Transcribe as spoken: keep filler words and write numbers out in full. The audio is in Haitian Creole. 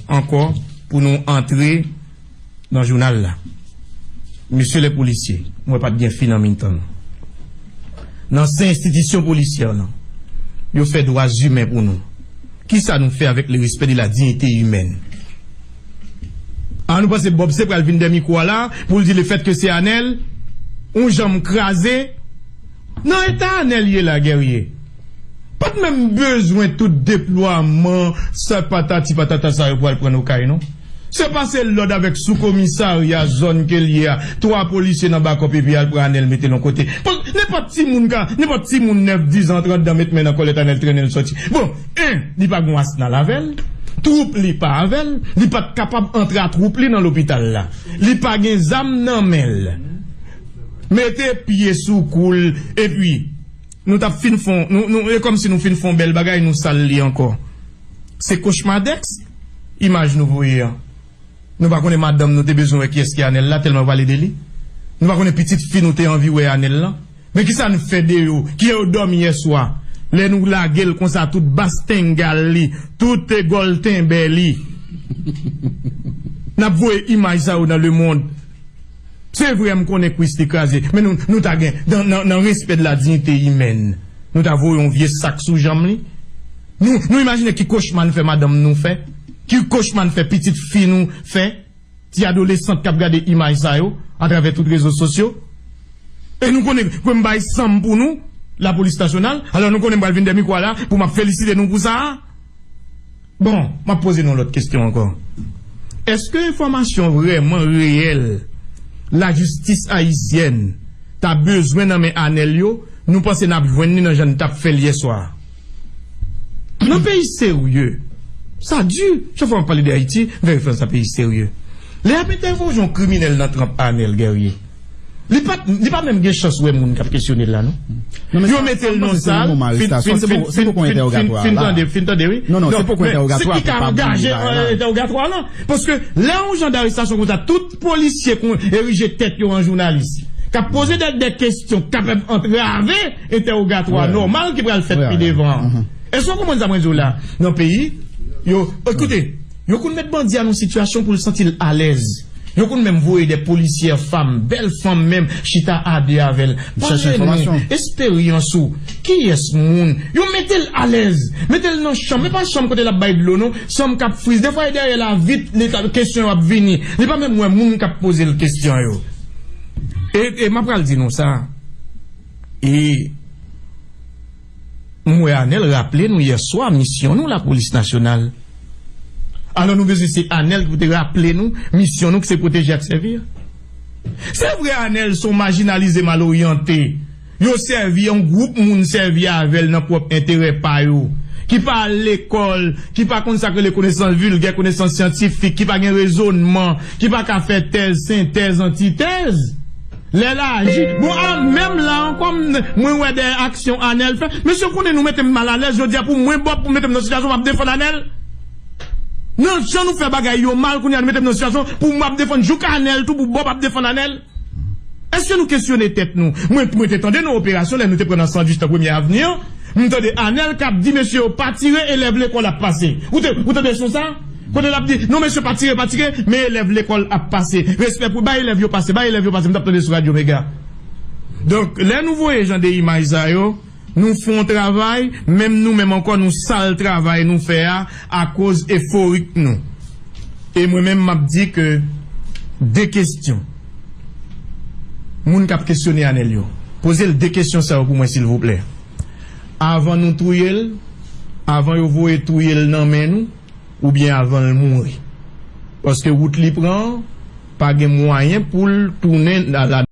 Ankò pou nou antre nan jounal la. Mesye lè polisye, mwen pa t gen fi nan mitan nou. Nan sen enstitisyon polisyè lan, yo fè dwa imen pou nou. Kisa nou fè avèk le respè de la diyite imèn? A nou panse Bob se pral vin dè mikwo a la pou l di lefèt ke se Anèl, yon janm kraze. Nan eta Anèl ye la, Guerrier, pa t menm bezwen tout deplwaman sa patati patata sa yo pral pran Okay non. Se pase lòd avèk soukomisarya zòn ke l ye a, twa polisye nan bakòp epi al pran Anèl mete l yon kote. Nenpòt timoun ka, nenpòt timoun nèf, diz an, trant an met men nan kòlèt Anèl trennen l sòti. Bon, en, li pa gen asnal avè l, twoup li pa avè l, li pa t kapab antre a twoup li nan lopital la. Li pa gen zam nan men l. Mete pye sou kou l, epi nou t ap fin fon, nou, nou, e kòmsi nou fin fon bèl bagay, nou sal li ankò. Se kochmadèks imaj nou voye an. Nou pa konnen madanm nou te bezwen wè kiyès ki Anèl la, tèlman yo pale de li. Nou pa konnen pitit fi nou te anvi wè Anèl lan. Men kisa n fè de yo? Ki yo dòmi yèswa? Lè nou lage l konsa, tout bas tengal li, tout gòl tenbè li. N ap voye imaj sa yo nan lemond. Se vre, m konnen kwis li kraze, men nou, nou ta gen, nan, nan, nan respè de la diyite imèn, nou ta voye yon vye sak sou janm li. Nou, nou imajine ki kochma n fè madanm nou fè, ki kochma n fè pitit fi nou fè, ti adolesant k ap gade imaj sa yo atravè tout rezo sosyo. E nou konnen, pou m bay sanm pou nou, lapolis nasyonal, alò nou konnen m pral vin dè mikwo a la pou m ap felisite nou pou sa a. Bon, m ap poze nou lòt kesyon ankò. Èske enfòmasyon vrèman reyèl lajistis ayisyèn ta bezwen nan men Anèl yo, nou panse n ap jwenn li nan jan n t ap fè l yèswa a? Nan peyi serye, sa di, chak fwa m ap pale de Ayiti, m fè referans a peyi serye. Lè y ap entèwoje yon kriminèl nan tranp Anèl Guerrier, li pa, li pa menm gen chans wè moun k ap kesyone l la, non. Non, men yo sa, mete l nan sal, fin, fin, fin, fin, fin, fin tande, fin tande, wi. Non, non, se poko entèwogatwa, se ki ka angaje entèwogatwa lan. Paske lè yon jan darestasyon konsa, tout polisye kon erije tèt yo an jounalis, k ap poze de, de kesyon k kapab antrave entèwogatwa nòmal ki pral fèt pi devan an. Èske w konprann sa mwen di w la? Nan peyi, yo, ekoute, yo konn met bandi a nan sitiyasyon pou l santi l alèz. Yo konn menm voye de polisyè fanm, bèl fanm menm, chita a de avè l. Pale nou, esperyans ou, kiyès moun? Yo mete l alèz, mete l nan chanm, men pa chanm kote l ap bay dlo non, chanm k ap friz. Defwa e dèyè la vit, kesyon yo ap vini. Li pa menm wè moun k ap poze l kesyon yo. E, e m ap pral di nou sa. E m wè Anèl raple nou yèswa misyon nou lapolis nasyonal. Alò nou bezwen se Anèl ki pou te raple nou misyon nou ki se pwoteje ak sèvi a. Se vre Anèl se yon majinalize mal oryante. Yo sèvi, yon gwoup moun sèvi avè l nan pwòp enterè pa yo. Ki pa al lekòl, ki pa konn sa k rele konesans vilgè, konesans syantifik, ki pa gen rezònman, ki pa ka fè tèz, sentèz, antitèz. Lè l aji. Bon, a, menm la ankò, m, mwen wè de aksyon Anèl fè. Mesye, w konnen nou mete m malalèz, jodi a pou mwen Bob, pou mete m nan sitiyasyon, m ap defann Anèl. Nan jan nou fè bagay yo mal, kounye a nou mete m nan sitiyasyon pou m ap defann jouk Anèl tou, pou Bob ap defann Anèl. Èske nou kesyone tèt nou? Mwen, mwen te tande nan operasyon, lè nou te pran nan sandwich nan Premye Avni an, m tande Anèl k ap di mesye yo pa tire, elèv lekòl ap pase. Ou te, ou tande son sa? Kote l ap di, non mesye, pa tire, pa tire, men elèv lekòl ap pase. Respè pou, bay elèv yo pase, bay elèv yo pase, m t ap tande sou Radyo Mega. Donk, lè nou voye jan de imaj sa yo, nou fè yon travay, menm nou menm ankò, nou sal travay nou fè a, akoz eforik nou. E mwen menm, m ap di ke de kesyon. Moun k ap kesyone Anèl yo, poze l de kesyon sa yo pou mwen, silvouplè. Avan nou touye l, avan yo voye touye l nan men nou, oubyen avan l mouri. Paske wout li pran an, pa gen mwayen pou l tounen la, la